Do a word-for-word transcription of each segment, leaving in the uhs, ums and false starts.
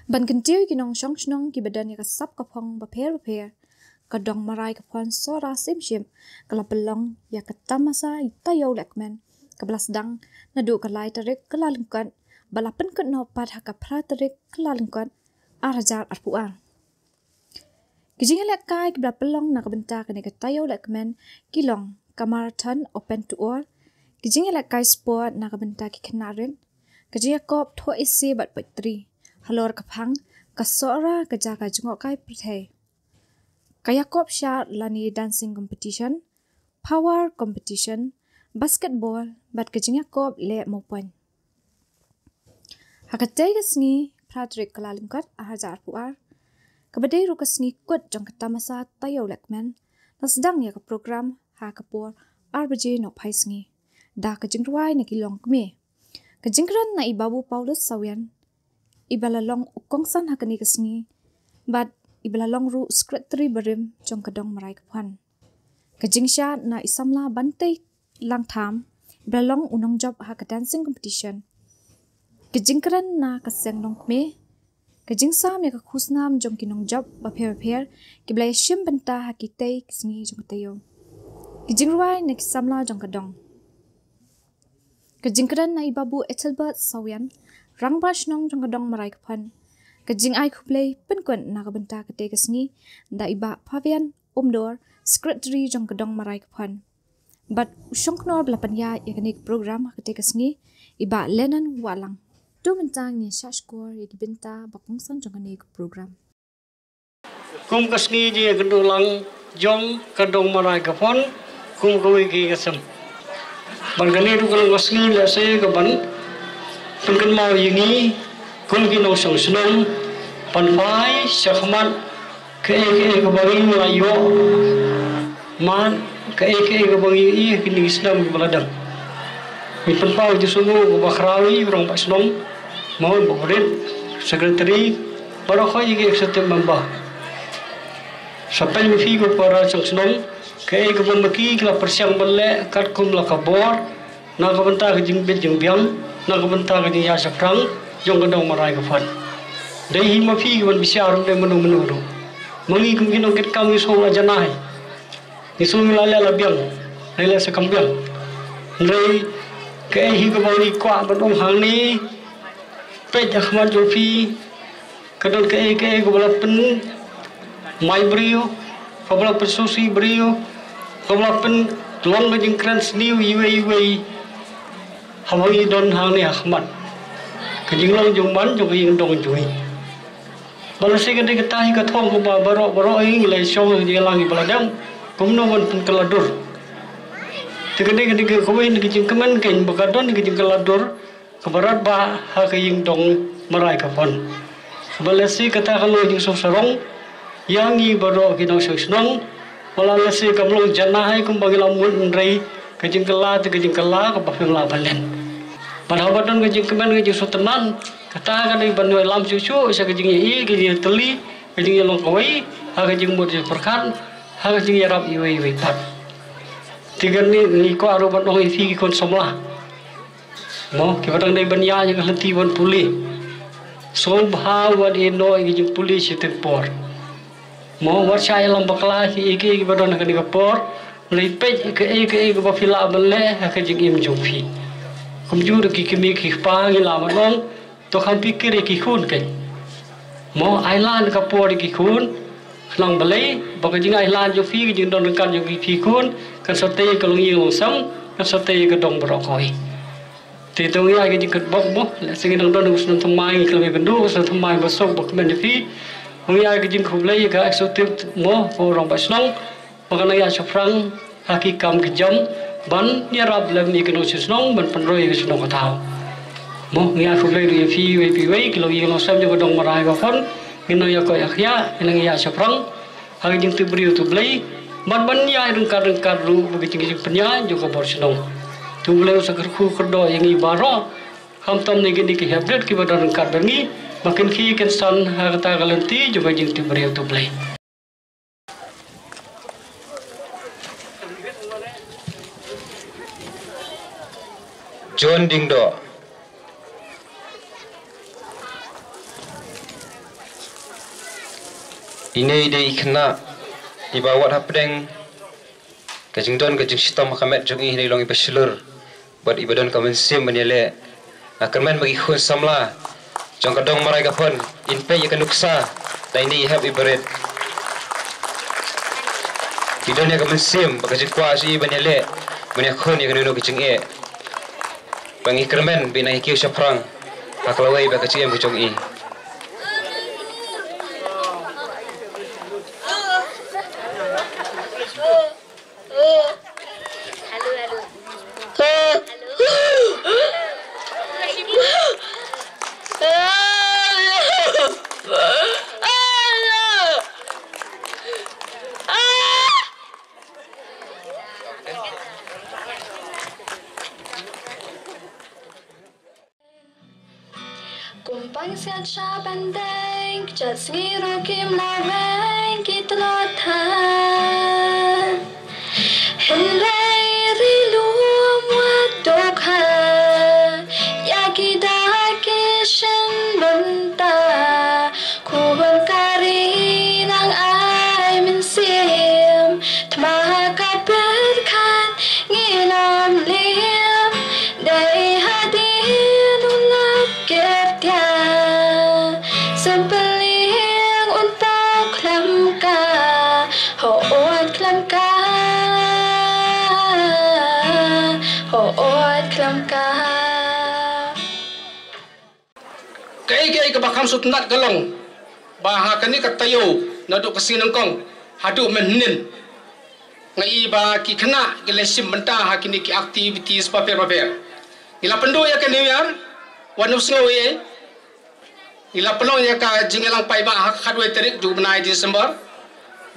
Ban kyntiew ïa ki nongshong shnong kiba don ïa ka sap ka phong bapher bapher, ka Dong Marai ka Phon Sohra Syiemship ka la pynlong ïa ka tamasa taïew lehkmen kaba la sdang naduh ka lai tarik Kyllalyngkot bad la pynkut noh pat ha ka phra tarik Kyllalyngkot ar hajar arphew ar. Ki jingïalehkai kiba la pynlong na ka bynta kane ka taïew lehkmen ki long ka Marathon Open to All, ki jingïalehkai sport na ka bynta ki khynnah rit, ka jingïakop thoh essay bad poetry halor ka phang Ka Sohra ka jaka jngohkai pyrthei, ka ïakop shad lane dancing competition, power competition, basketball bad ka jingïakop leh mawpoiñ. Ha katei ka sngi phra tarik Kyllalyngkot ar hajar arphew ar, kaba dei ruh ka sngi kut jong ka tamasa taïew lehkmen, la sdang ïa ka program ha ka por ar baje nohphai sngi da ka jingrwai na ki longkmie. Ka jingkren na i Babu Paulus Sawian, iba la long u kongsan ha kane ka sngi bad iba la long ruh secretary barim jong ka Dong Marai ka Phon. Ka jingshad na i samla Bantei Langtham, iba la long u nongjop ha ka dancing competition. Ka jingkren na ka seng longkmie, ka jingsam ïa ka khusnam jong ki nongjop bapher bapher kiba la ïashim bynta ha kitei ki sngi jong ka taïew, ki jingrwai na ki samla jong ka dong. Ka jingkren na i Babu Ethelbert Sawian, Rangbah Shnong jong ka Dong Marai ka Phon. Ka jingai khublei pynkut na ka bynta katei ka sngi da i Bah Pavian Umdor, secretary jong ka Dong Marai ka Phon. Bad u shongknor ba la pynïaid ïa kane ka program ha katei ka sngi, i Bah Lenan Wahlang. To mynta ngin ïa shah shkor ïa ki bynta ba kongsan jong kane ka program. Kum ka sngi jingïakynduh lang jong ka Dong Marai ka Phon kum kawei ka ïing ka sem. Bad kane ruh ka long ka sngi lehse kaban pynkynmaw ïa ngi kum ki nongshong shnong ban phai shakhmat kaei kaei kaba ngi la ïoh, man kaei kaei kaba ngi ïohi ha kine ki snem kiba la dep. Ngi pynpaw ïa u sngewbha uba khraw ïa u rangbah shnong, mo, ba u rit, secretary, baroh ïa ki executive member. Sa peit ma phi ko para shong shnong, kaei kaba ma ki ki la pyrshang ban leh katkum la ka bor, na ka bynta ka jingbit jingbiang, na ka bynta ka jingïaid shaphrang jong ka Dong Marai ka Phon. Dei hi ma phi kiban bishar, ym dei mano mano ruh. Ma ngi kum ki nongkitkam ngi shu la janai, ngi shu ngi la leh la biang, la leh sa kam biang. Hynrei kaei hi kaba ngi kwah ban ong hangne, peit ha khmat jong phi, ka don kaei kaei kaba la pynmai briew, kaba la pynsngewsih briew, kaba la pynlong ka jingkren sniew iwei iwei. Haba ngi don hangne ha khmat ka jinglong jong man jong ka ïing dong jong ngi. Ba lehse ka dei kata hi ka thong kaba baroh baroh ngi la shong ïa la ngi ba la dang kumno ban pynkylla dur. Te ka dei ka dei kawei na ka jingkmen kein ba ka don ka jingkylla dur kaba radbah ha ka ïing dong Marai ka Phon. Ba lehse kata ka long jingsuk sarong ïa ngi baroh ki nongshong shnong. Wat la lehse kam long janai kumba ngi la mut, hynrei ka jingkylla te ka jingkylla kaba phim lah ban len. Bad haba don ka jingkmen ka jingsngewthuh, kata ka dei ban ïalam shuh shuh sha ka jingïohi, ka jingïatylli, ka jingïalong kawei ha ka jingmut jingpyrkhat, ha ka jingïarap iwei iwei pat. Te kane ngi kwah ruh ban ong ïa phi ki khun samla, mo, kiba dang dei ban ïaid ïa ka lynti ban pule, sngewbha wat ïehnoh ïa ka jingpule shiteng por. Mo, wat shah ïalam bakla kiei kiei kiba don ha kane ka por. Hynrei peit kaei kaei kaba phi lah ban leh ha ka jingim jong phi. Kumjuh ruh ki kmie ki kpa ngi lah ban ong, to kham pyrkhat ïa ki khun kein. Mo, ailad ka por ïa ki khun. Khnang balei ba ka jingailad jong phi, ka jingdon ryngkat jong ki phi khun, kan sa tei ïa ka longïing longsem, kan sa tei ïa ka dong baroh kawei. Te to ngi ai ka jingkyrpad mo, lehse ngi dang don u snem thymmai, ngi khlem ïakynduh u snem thymmai ba suk ba kmen ïa phi. Ngi ai ka jingkhublei ïa ka executive mo, ba u rangbah shnong ba kan nang ïaid shaphrang ha ki kam ki jam ban ïarap lem ïa ki nongshong shnong, ban pynroi ïa ka shnong ka thaw. Mo, ngi ai khublei ruh ïa phi iwei pa iwei, ki longïing longsem jong ka Dong Marai ka Phon. Ngin nang ïakoit ïakhiah, ngin nang ïaid shaphrang. ha ka jingtip briew to Blei, bad ban ïaid ryngkat ryngkat ruh bad ka jingpynïaid jong ka bor shnong. To Blei u sa kyrkhu kyrdoh ïa ngi baroh, khamtam na kine ki hepdit kiba don ryngkat bad ngi, ba kin khie kin san ha kata ka lynti jong ka jingtip briew to Blei. John Diengdoh. Ine i dei i khynnah iba wad hapdeng ka jingdon ka jingshitom ha ka met jong i, ine i long iba shlur bad iba don ka mynsiem ban ïaleh. Nga kyrmen ba ki khun samla jong ka dong Maraikaphon, in peit ïa ka nuksa da ine i hep iba rit. Ki don ïa ka mynsiem bad ka jingkwah jong i ban ïaleh, ban ïakhun ïa kano kano ka jingeh. Ba ngi kyrmen ba in nang ïa kiew shaphrang ha ka lawei bad ka jingim ka jong i. Kum pang siat sha ban deng, kjat sngi ruh kim la weng ki tlot than. Hynrei ri lum wat dok ha, ïa ki da ki shin bynta. Khun ka ri nang ai mynsiem, thma ka pyrkhat ngilam liam. Dei hadien u lap kyrtia, sempyliang un tau khlem ka, ho ot khlem ka, ho ot khlem ka. Kaei kaei kaba kham sngewtynnat ka long ba ha kane ka taïew, naduh ka sngi nyngkong haduh mynhynnin, nga i ba ki khynnah ki la shim bynta ha kine ki activities bapher bapher. Ngi la pynduh ïa ka New Year, wat nym sngew ei ei. Ngi la pynlong ïa ka jingïalang paidbah ha ka khatwei tarik jong u bnai December.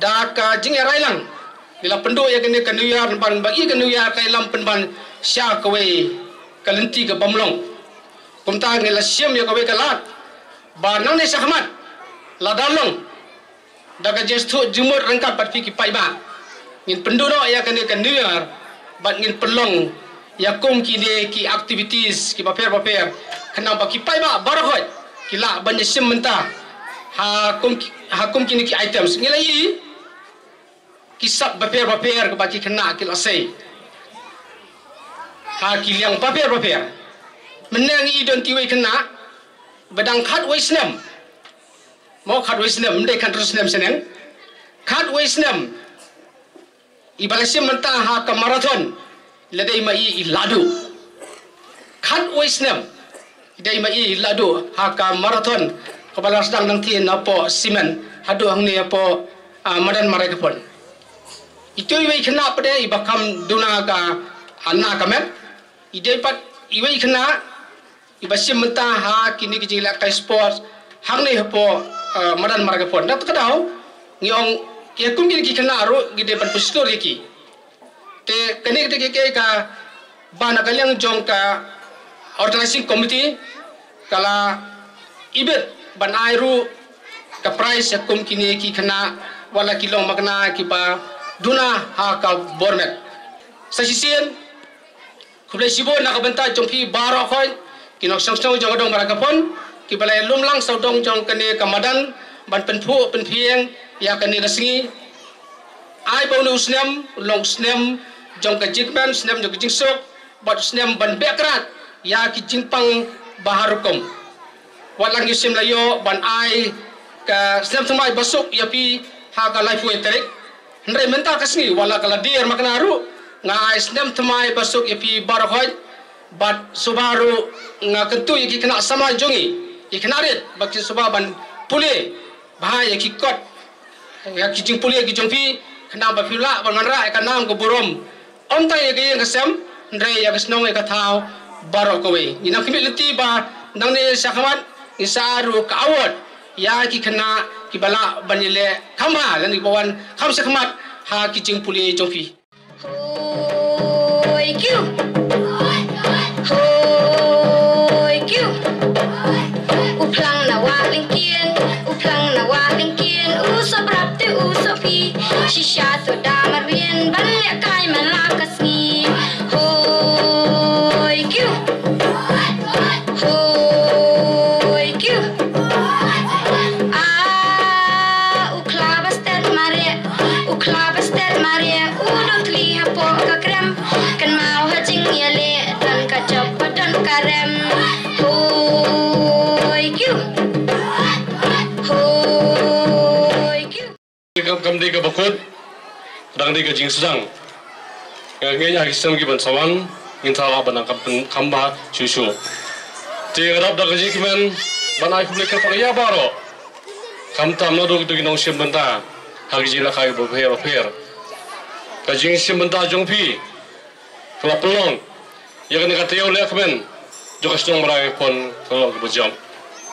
Da ka jingïarai lang, ngi la pynduh ïa kane ka New Year, ban ba i ka New Year ka ïalam pynban sha kawei ka lynti ka bym long. Kumta ngi la shim ïa kawei ka lad ba nangne shakhmat, lada long da ka jingsngewthuh jingmut ryngkat bad phi ki paidbah, ngin pynduh noh ïa kane ka New Year bad ngin pynlong ïa kum kine ki activities kiba pher ba pher, khnang ba ki paidbah baroh khoit ki lah ban ïashim bynta ha kum ki, ha kum kine ki items. Ngi la ïohi ki sap bapher bapher kaba ki khynnah ki la sei ha ki liang bapher bapher. Mynne ngi don kiwei khynnah ba dang khatwei snem, mo, khatwei snem, ym dei khathynriew snem shaneng, khatwei snem, iba la shim bynta ha ka marathon, la dei ma i i la duh. Khatwei snem, i dei ma i i la duh ha ka marathon kaba la sdang nangtei napoh Simen haduh hangne hapoh, ah, madan Maraikaphon. Ito iwei i khynnah pat de iba kham duna ka, ah, na ka met. I dei pat iwei i khynnah iba shim bynta ha kine ki jinglehkai sports hangne hapoh, eh, madan Maraikaphon. Da kata ka daw ngi ong ïa kum kine ki khynnah ruh ngi dei ban pynshlur ïa ki. Te kane ka dei ka, ka, kaba na ka liang jong ka organizing committee ka la ibit ban ai ruh ka prize ïa kum kine ki khynnah wat la ki long makna kiba duna ha ka bor met. Sa shisien, khublei shibun na ka bynta jong phi baroh khoit ki nongshong shnong jong ka dong Maraikaphon kiba la ïalum lang sawdong jong kane ka madan ban pynphuh pynphieng ïa kane ka sngi. Ai ba une u snem long u snem jong ka jingkmen, snem jong ka jingsuk bad u snem ban beh krad ïa ki jingpang ba har rukom. Wat la ngi shym la ïoh ban ai ka snem thymmai basuk ïa phi ha ka laiphew tarik. Hynrei mynta ka sngi wat la ka la dier makna ruh, nga ai snem thymmai basuk ïa phi baroh khoit. Bad shuwa ruh nga kyntu ïa ki khynnah samla jong ngi, ki khynnah rit, ba kin shuwa ban pule bha ïa ki kot, ïa ki jingpule ki jong phi, khnang ba phi lah ban wanrah ïa ka nam ka burom. Ym tang ïa ka ïing ka sem, hynrei ïa ka shnong ïa ka thaw baroh kawei. Ngi nang khmih lynti ba nangne shakhmat ngin sa ai ruh ka award ïa ki khynnah kiba lah ban ïaleh kham bha lane kiba wan kham shakhmat ha ki jingpule jong phi. Hoi kiu. Hoi kiu. U phlang na wah lyngkien, u phlang na wah lyngkien, u soh prap te u soh phi. Shisha to da marwien, ban leh kai man la ka sngi. Hoi kiu. Hoi kiu. Ah, u khlaba stet mare, u khlaba stet mare, u dong tli hapoh ka krem. Kan mau ha jingïaleh, don ka jop, don ka rem. Hoi kiu. Hoi kiu. Kam, kam dei kaba kut, dang dei ka jingsdang. Nga ngeit ïa ki snem kiban sa wan, ngin sa lah ban nang kam, kam bha shuh shuh. Te nga dap da ka jingkmen ban ai khublei kyrpang ïa baroh. Khamtam naduh ki nongshim bynta ha ki jingïalehkai bapher bapher. Ka jingshim bynta jong phi ka la pynlong ïa kane ka taïew lehkmen jong ka shnong Mawryngkneng ka long kaba jop.